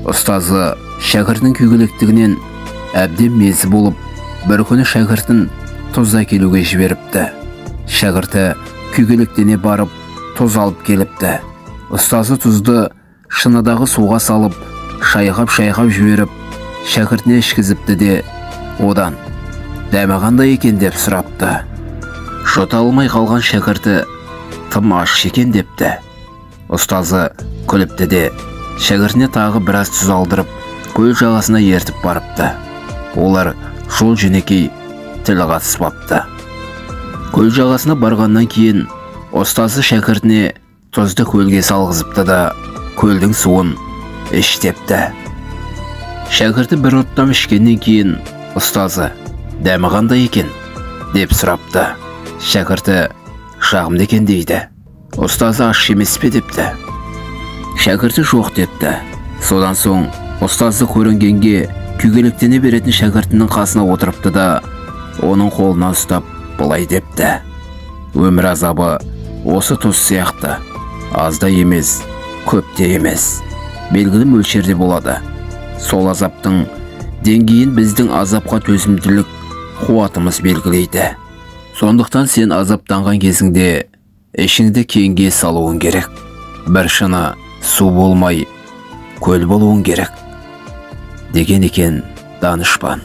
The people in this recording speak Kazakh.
Ұстазы шәкіртінің күйгелектігінен әбден мезі болып, бір күні шәкіртін тұз әкелуге жіберіпті. Шәкірті күйгелектене барып тұз алып келіпті. Ұстазы тұзды шыныдағы суға салып, шайқап-шайқап жіберіп, шәкіртіне ішкізіпті де, одан дәмі қандай екен деп сұрапты. Жұта алмай қалған шәкірті тым ащы екен депті. Ұстазы күліпті де, шәкіртіне тағы біраз тұз алдырып, көл жағасына ертіп барыпты. Олар жол жөнекей тіл қатыспапты. Көл жағасына барғаннан кейін ұстазы шәкіртіне тұзды көлге салғызыпты да, көлдің суын іш депті. Шәкірті бір ұрттам ішкеннен кейін ұстазы дәмі қандай екен деп сұрапты. Шәкірті жағымды екен дейді. Ұстазы ащы емес пе депті. Шәкірті жоқ депті. Содан соң ұстазы көрінгенге күйгелектене беретін шәкіртінің қасына отырыпты да, оның қолынан ұстап былай депті: өмір азабы осы тұз сияқты, аз да емес, көп те емес, белгілі мөлшерде болады. Сол азаптың деңгейін біздің азапқа төзімділік қуатымыз белгілейді. Сондықтан сен азаптанған кезіңде ішіңді кеңге салуың керек. Бір шыны су болмай, көл болуың керек, деген екен данышпан.